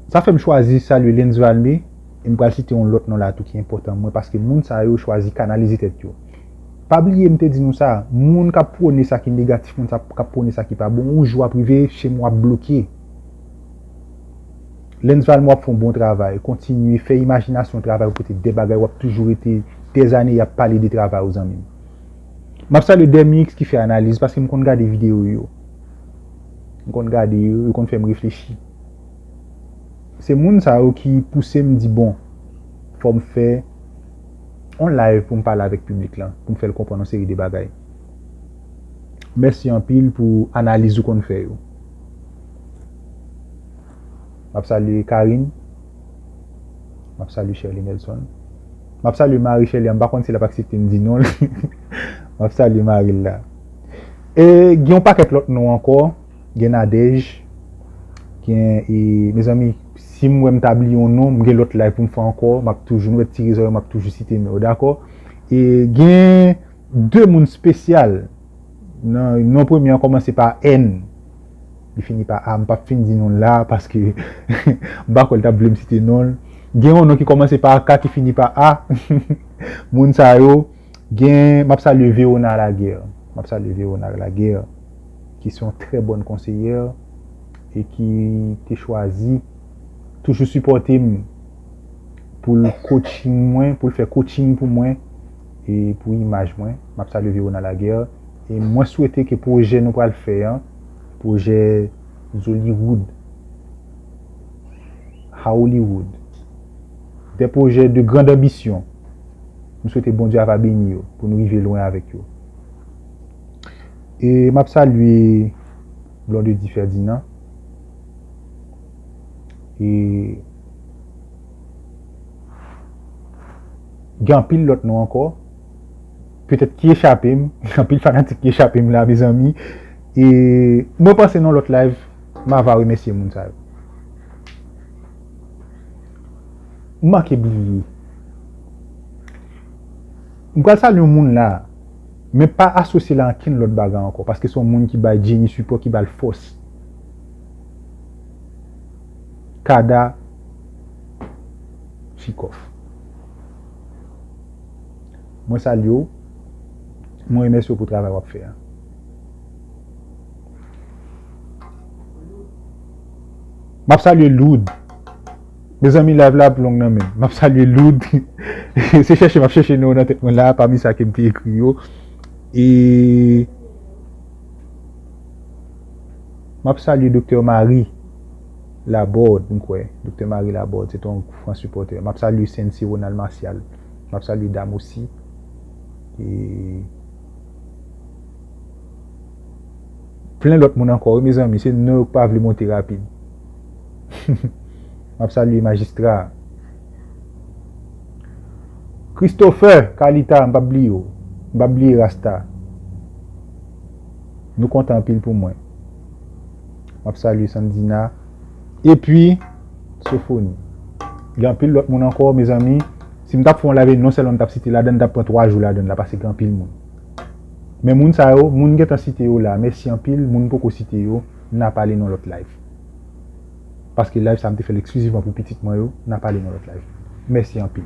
Sa fè m chwazi salye Lens Valmy, e m pral site yon lòt non la tou ki enpòtan mwen, paske moun sa yo chwazi kanalize tèt yo. Pa bliye m te di nou sa, moun k ap pwone sa ki negatif, moun sa k ap pwone sa ki pa bon, yon jou ap rive, chez moi ap bloke. Lens Valmy, w ap fè yon bon travay, kontinye fè imajinasyon w travay pou pote de bagay, w ap toujou rete dèzane y ap pale de travay ou, zanmi m. M ap salye Demix ki fè analiz, paske m konn gade videyo yo. M konn gade yo, yo konn fè m reflechi. Se moun sa yo ki pouse m di, bon, fò m fè yon live pou m pale avèk piblik lan, pou m fè l konprann yon seri de bagay. Mèsi anpil pou analiz ou konn fè yo. M ap salye Karine. M ap salye Shirley Nelson. M ap salye Marie Shirley, m pa konn si l ap aksepte m di non l. M ap salye mari l la. E gen yon pakèt lòt non ankò. Gen Nadège. Gen, e, mezanmi, si m wè m ta bliye yon non, m gen lòt live pou m fè ankò. M ap toujou, nou wè ti rezon yo, m ap toujou site non yo, dakò? E gen de moun espesyal. Non, non premye an kòmanse pa N. Li fini pa A. M p ap fin di non l la, paske m pa kwè l t ap vle m site non l. Gen yon non ki kòmanse pa K, ki fini pa A. Moun sa yo, gen, m ap salye Verona Laguerre. M ap salye Verona Laguerre, ki se yon trè bòn konseyè e ki te chwazi toujou sipòte m pou l coaching mwen, pou l fè coaching pou mwen e pou imaj mwen. M ap salye Verona Laguerre. E mwen swete ke pwojè nou pral fè an, pwojè Zollywood, Hollywood, des projets de grande ambition. M swete Bondye ava beni yo pou nou rive lwen avèk yo. E m ap salye Blondedy Ferdinand. E Gen anpil lòt non ankò, petèt ki echape m, gen anpil fanatik ki echape m la, mezanmi. E mwen panse nan lòt live, m ava remèsye moun sa yo. M manke bliye. M pral salye yon moun la, men pa asosye l a ankenn lòt bagay ankò, paske se yon moun ki bay Jenny sipò, ki ba l fòs. Kada Chikof. Mwen salye w. Mwen remèsye w pou travay w ap fè a. M ap salye Loud. Mezanmi, live la ap long nan men m. M ap salye Loud. Se chèche m ap chèche non yo nan tèt mwen la, pami sa ke m te ekri yo. E m ap salye Doktè Marie Laborde, m kwè. Doktè Marie Laborde, se te yon gran sipòtè. M ap salye Sensi Ronald Martial. M ap salye Dam osi. E plen lòt moun ankò, wi, mezanmi. Se non yo k pa vle monte rapid. M ap salye Majistra. Christopher, Kalita, m p ap bliye w. M p ap bliye Rasta. Nou kontan anpil pou mwen. M ap salye Sandina. Epi, Sofoni. Gen anpil lòt moun ankò, mezanmi. Si m t ap fè yon live, non sèlman m t ap site ladan l, m t ap pran twa jou ladan l la, paske gen anpil moun. Men moun sa yo, moun gentan site yo la, mèsi anpil. Moun m poko site yo, n a pale nan lòt live. Paske live sa, m te fè l eksklizivman pou pitit mwen yo, n a pale nan lòt live. Mèsi anpil.